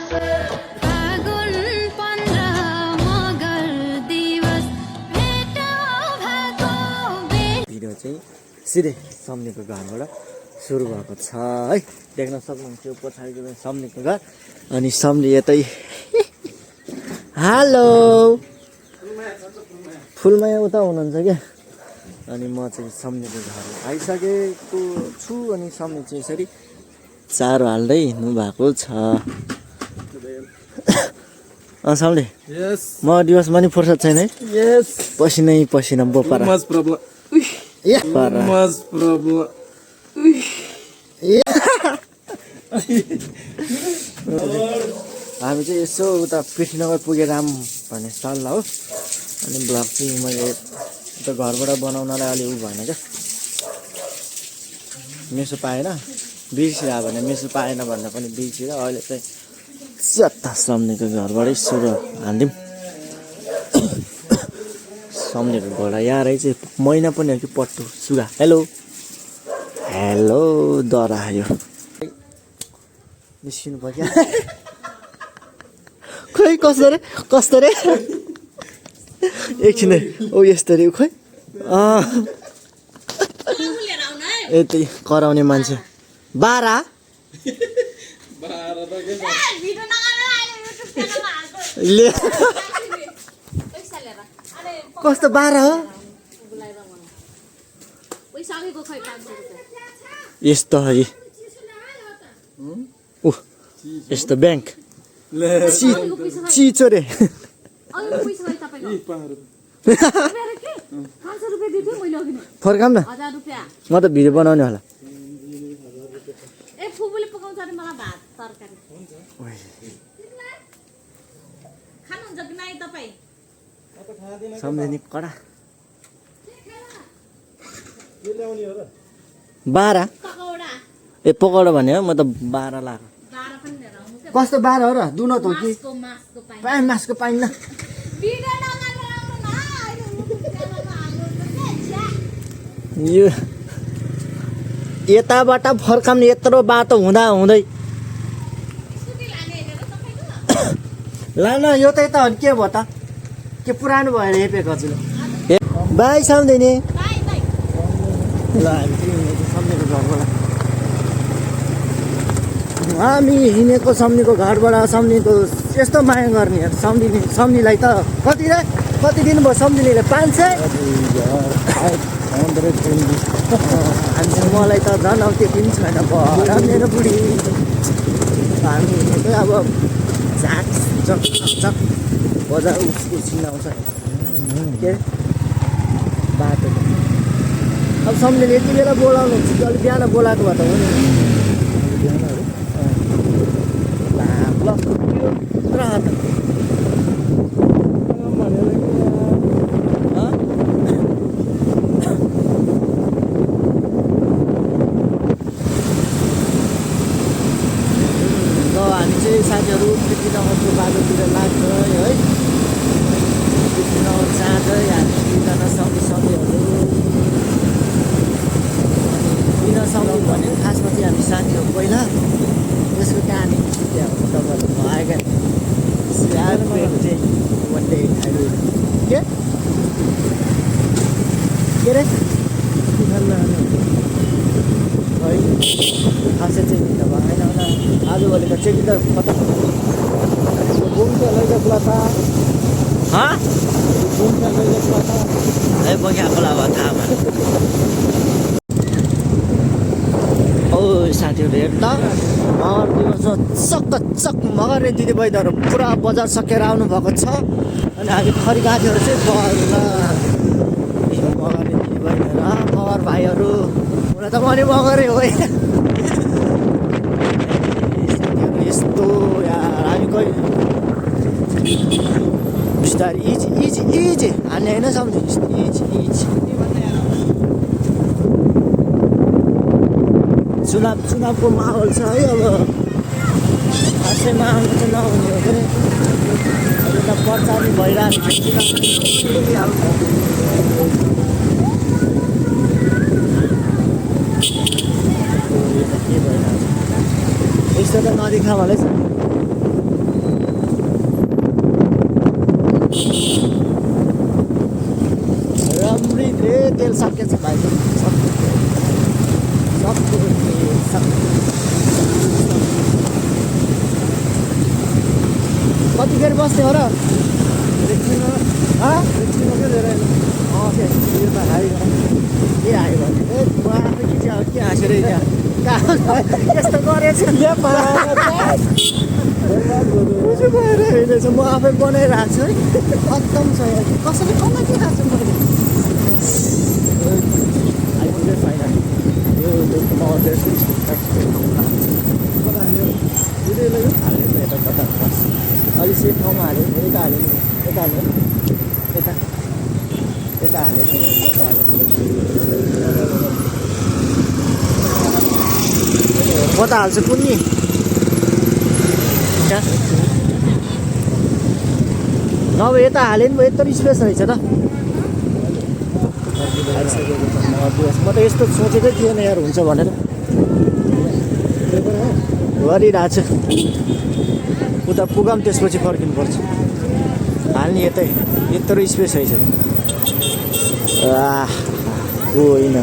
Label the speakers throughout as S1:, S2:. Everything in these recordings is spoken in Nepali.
S1: भिडियो चाहिँ सिधै सम्झेको घरबाट सुरु भएको छ है। देख्न सक्नुहुन्छ यो पछाडिको सम्झेको घर अनि सम्झे यतै हेलो फुलमाया उता हुनुहुन्छ क्या। अनि म चाहिँ सम्झेको घर आइसकेको छु अनि सम्झे चाहिँ यसरी चारो हाल्दै हिँड्नु भएको छ। सम्झे म दिवसमा नि फुर्सद छैन है। पसिनै पसिना बोपारा हामी चाहिँ यसो उता पृथ्वीनगर पुगेर आऊँ भन्ने सल्लाह हो। अनि ब्लग चाहिँ मैले उता घरबाट बनाउनलाई अलि उ भएन क्या, मेसो पाएन बिर्सिरह्यो भने मेसो पाएन भन्दा पनि बिर्सिएर अहिले चाहिँ चत्ता सम्झेको घरबाटै सुरु हालिदिउँ। सम्झेको घोडा यारै चाहिँ महिना पनि हो कि पट्टु सुगा। हेलो हेलो दरा यो निस्किनु पर्यो खोइ कस्तो रे एकछिन ओ यस्तो रे खोइ यति कराउने मान्छे 12 ले कस्तो 12 हो यस्तो है यस्तो ब्याङ्क चिचो रे फर्काम न म त भिडियो बनाउने होला। सम्झिने कडा 12 ए पकौडा भने हो म त 12 लाएको। कस्तो 12 हो र दुनो त हो कि पाइन मासको पाइन्न। यो यताबाट फर्काउने यत्रो बाटो हुँदा हुँदै लान यो त यता के भयो त के पुरानो भएर हेपेको हजुर बाई सम्झिने ल सम्झेको घरबाट हामी हिँडेको सम्झेको घरबाट सम्झेको यस्तो माया गर्ने सम्झीलाई त कति दिन भयो सम्झिनेले 500 मलाई त झन् अब त्यो पनि छैन भएर मेरो बुढी हामी हिँडेकै अब झाक चक बजार उसिनाउँछ के बाटो अब सम्झेले यति बेला बोलाउनु हुन्छ कि अलिक बिहान बोलाएको भए त हो नि ल पुरा हात साथीहरू पृथ्वीनगरको बाटोतिर लाग्छ है। पृथ्वीनगर जाँदै हामी दुईजना साथीहरू किन सम्झौँ भने खासमा चाहिँ हामी साथीहरू पहिला त्यसको कहानी त्यहाँ तपाईँहरू आएका चाहिँ वान डे के रे है खासै चाहिँ भएन आजभोलिको चेकिङ त खतम है बग्या खोला भयो थाहा भयो। औ साथीहरू हेर्नु त मगर दिवस चक्क मगरे दिदीबहिनीहरू पुरा बजार सकेर आउनु भएको छ। अनि हामी खरिगाजीहरू चाहिँ मगरे दिदीबहिनीहरू मगर भाइहरू हुन त पनि मगरे हो साथीहरू यस्तो यार हामी कहिले बिस्तारै इजी हान्ने होइन सम्झिनु इजी चुनावको माहौल छ है। अब खासैमा आउनु चाहिँ नहुने हो भने अहिले त प्रचार भइरहेको छ के भइरहेको छ यस्तो त नदेखा मलाई कतिखेर बस्ने हो र के आयो भने म आफै के हाँसेर यस्तो गरेछ म आफै बनाइरहेको छु है खत्तम छ कसैले कसलाई के थाहा छ मैले आइपुग्यो फाइनल यो हाल्यो यता कता अलि सेफ ठाउँमा हाल्यो यता हाल्यो यता हाल्यो यता यता हाल्यो म त हाल्छु कुन्नी नभए यता हाल्यो नि यत्रो स्पेस रहेछ त म त यस्तो सोचेकै थिएन यार हुन्छ भनेर गरिरहेको छु उता पुगाम त्यसपछि फर्किनुपर्छ हाल्ने यतै यत्रो स्पेस रहेछ होइन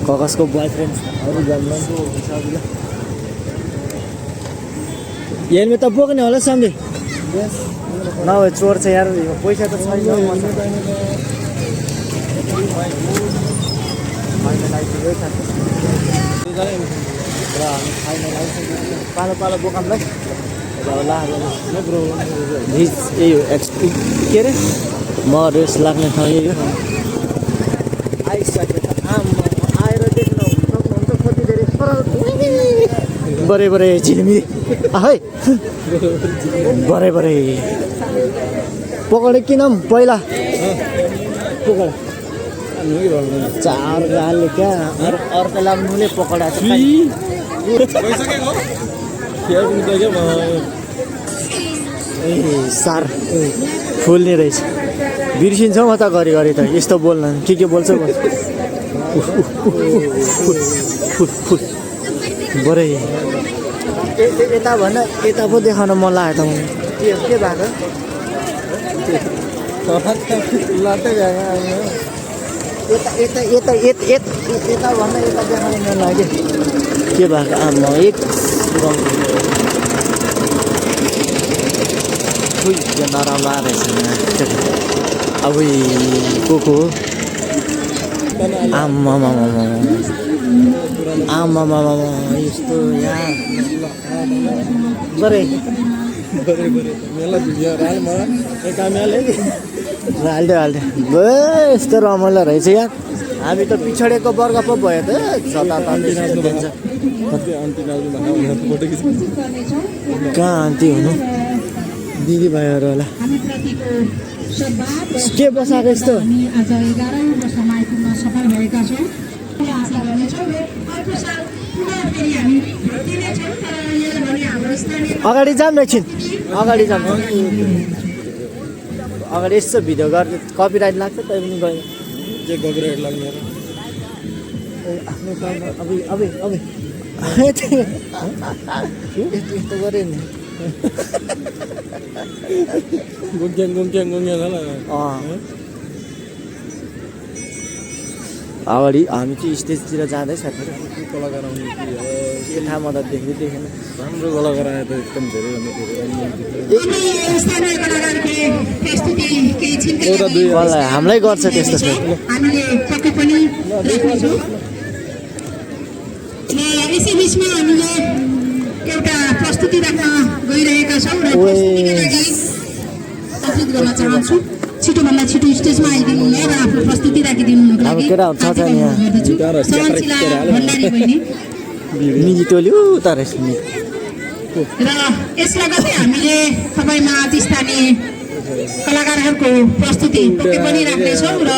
S1: ककसको बोयफ्रेन्ड अरू जान्नु हेलमेट त बोक्ने होला सम्झे नभए चोर छ यार पैसा त छैन पालो पालो बोकामलाई यही हो के अरे म रेस लाग्ने ठाउँ यही हो आइसक्यो आएर देख्नु सक्नुहुन्छ कति धेरै बरे बरे झिलिमिली है बरे बरे पकड किनौँ पहिला पकड चार गालले क्या अर्को लाग्नुले पकडा ए सार फुल्ने रहेछ बिर्सिन्छ म त घरिघरि त यस्तो बोल्न के बोल्छ बरे यता भन्न यता पो देखाउन मन लाग्यो त के भएको यता भन्न यता देखाउन मन लाग्यो के भएको आमा एक नराम्रो रहेछ अब को आमा यस्तो यहाँ बरे हाल्यो यस्तो रमाइलो रहेछ यार हामी त पिछडेको वर्ग पो भयो त कहाँ अन्ती हुनु दिदी भाइहरू होला के बसाएको यस्तो अगाडि जाऊँ एकछिन अगाडि जाऊँ अगाडि यस्तो भिडियो गर्दै कपिराइट लाग्छ तै पनि गयो
S2: के कपिराइट लाग्ने
S1: अब यस्तो गऱ्यो नि अगाडि हामी चाहिँ स्टेजतिर जाँदैछ
S2: कलाकार आउने
S1: के थाहा म त देखेन
S2: राम्रो कलाकार आए त एकदम धेरै
S1: हामीलाई गर्छ त्यस्तो
S3: यसैबिचमा हामीले एउटा प्रस्तुति राख्न गइरहेका छौँ र प्रस्तुत गर्न चाहन्छु छिटोभन्दा छिटो स्टेजमा आइदिनु हुन र आफ्नो प्रस्तुति राखिदिनुको लागि
S1: मिली टोल्यो तर
S3: र यस लगतै हामीले तपाईँमा आज स्थानीय कलाकारहरूको प्रस्तुति पक्कै पनि राख्नेछौँ र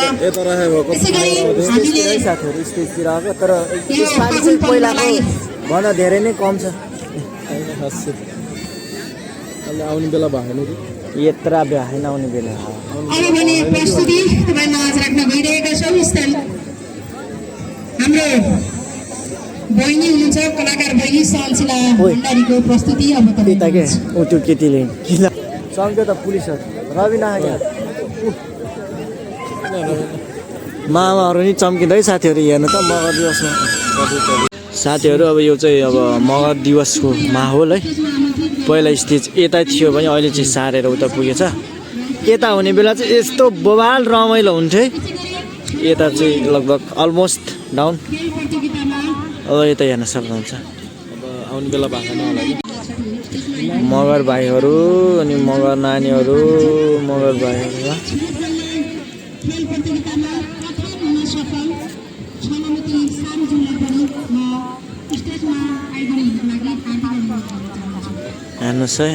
S3: यसै गरी हामीले
S1: साथीहरू स्टेजतिर आएको तर यसपालि चाहिँ पहिलाको भन्दा धेरै नै कम छ
S2: आउने बेला भएन
S1: यत्रा भएन आउने बेला
S3: अब भने प्रस्तुति तपाईँमा आज राख्न गइरहेका छौँ हाम्रो बहिनी हुनुहुन्छ कलाकार बहिनी सालसिला भण्डारीको प्रस्तुति अब
S1: त्यता के त्यो केटीले सम्झ्यो त पुलिसहरू रवि नागा मामाहरू नि चम्किँदै साथीहरू हेर्नु त मगर दिवसमा साथीहरू अब यो चाहिँ अब मगर दिवसको माहौल है। पहिला स्टेज यता थियो भने अहिले चाहिँ सारेर उता पुगेछ। यता हुने बेला चाहिँ यस्तो बवाल रमाइलो हुन्थ्यो है। यता चाहिँ लगभग अलमोस्ट डाउन। अब यता हेर्न सक्नुहुन्छ
S2: अब आउने बेला भएको छैन होला कि
S1: मगर भाइहरू अनि मगर नानीहरू मगर भाइहरू हेर्नुहोस् है।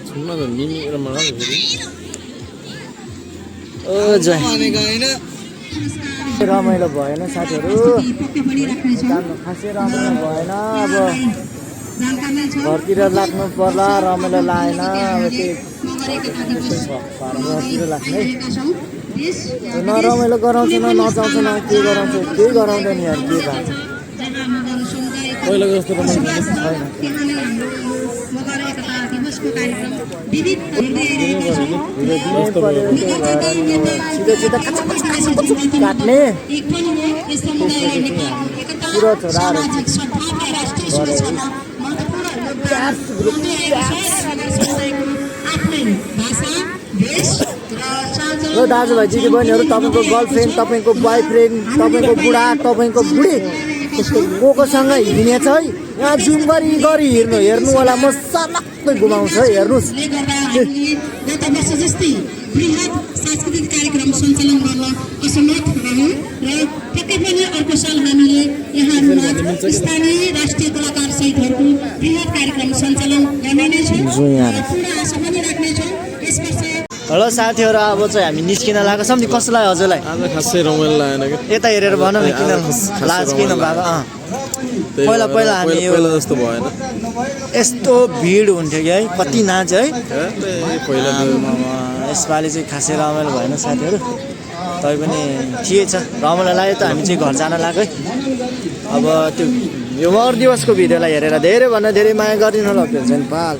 S2: छुम्न त मिलेर मलाई फेरि
S1: ओ जय रमाइलो भएन साथीहरू, खासै रमाइलो भएन। अब घरतिर लाग्नु पर्ला, रमाइलो लागेन। अब त्यही घरतिर लाग्ने नरमाइलो गराउँछ न नचाउँछ न के गराउँछ केही गराउँदैन यार। के भएको
S2: पहिलाको जस्तो रमाइलो छैन।
S1: काट्ने पुरो छोराहरू हो दाजुभाइ दिदीबहिनीहरू, तपाईँको गर्लफ्रेन्ड, तपाईँको बोयफ्रेन्ड, तपाईँको बुढा, तपाईँको बुढी कोसँग हिँडेछ है, यहाँ जुम गरी गरी हेर्नु होला। म सलक्कै घुमाउँछ है, हेर्नुहोस्।
S3: गत वर्ष जस्तै बृहत सांस्कृतिक कार्यक्रम सञ्चालन गर्न असमर्थ रह्यौँ र पक्कै पनि अर्को साल हामीले यहाँहरूमा स्थानीय राष्ट्रिय कलाकार सहितहरूको बृहत कार्यक्रम सञ्चालन गर्ने नै छौँ। पूर्ण आशा पनि राख्नेछौँ यस वर्ष।
S1: हेलो साथीहरू, अब चाहिँ हामी निस्किन लागेको छौँ नि। कस्तो लाग्यो हजुरलाई?
S2: आज खासै रमाइलो लागेन कि
S1: यता हेरेर भनौँ न, किन लाज किन भएको? पहिला हामी यो
S2: पहिला जस्तो भएन।
S1: यस्तो भिड हुन्थ्यो कि है, कति नाच है।
S2: पहिला
S1: यसपालि चाहिँ खासै रमाइलो भएन साथीहरू। तै पनि ठिकै छ, रमाइलो लाग्यो त हामी चाहिँ घर जान लाग्यो है। अब त्यो यो मगर दिवसको भिडियोलाई हेरेर धेरैभन्दा धेरै माया गरिदिनु होला। फेरि चाहिँ पाल